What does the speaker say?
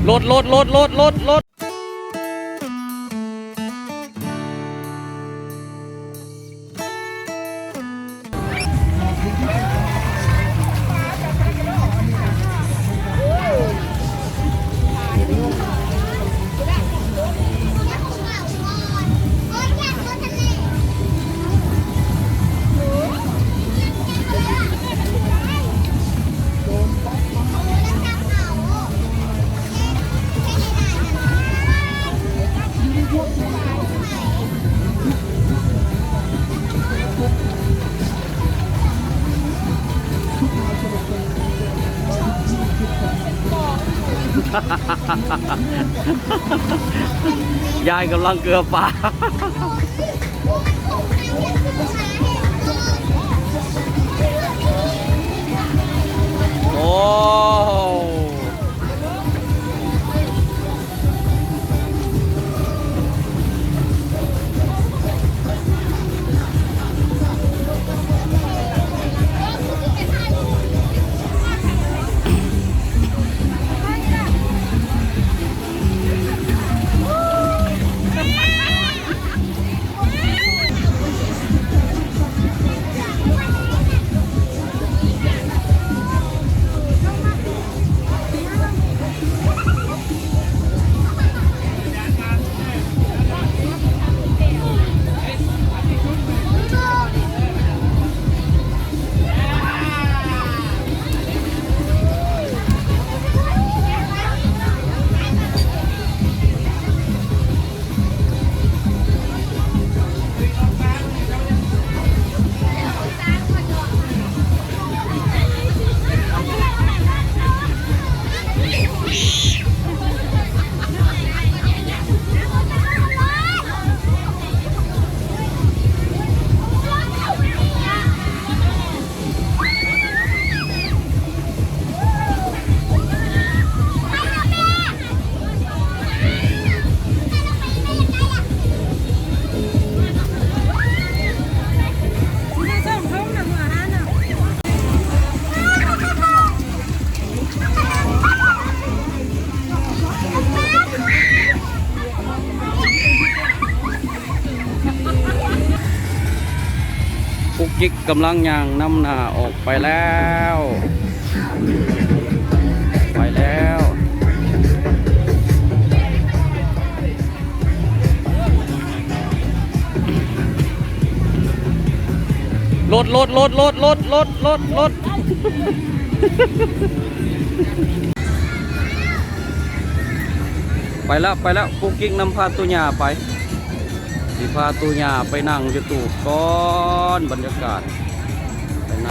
ລົດ ລົດ ລົດ ລົດ ລົດ ລົດ. ຍາຍກຳລັງເກືອປາ. ໂອ້. ກຸກກິກກຳລັງຍ່າງນຳໜ້າອອກໄປແລ້ວ ໄປແລ້ວ. ລົດ ລົດ ລົດ ລົດ ລົດ ລົດ ລົດ ລົດ. ໄປແລ້ວ ໄປແລ້ວ ກຸກກິກນຳພາຕູຍ່າໄປ ຊິພາຕູຍ່າໄປນັ່ງຢູ່ຕູບກ່ອນ ບັນຍາກາດພາຍໃນ.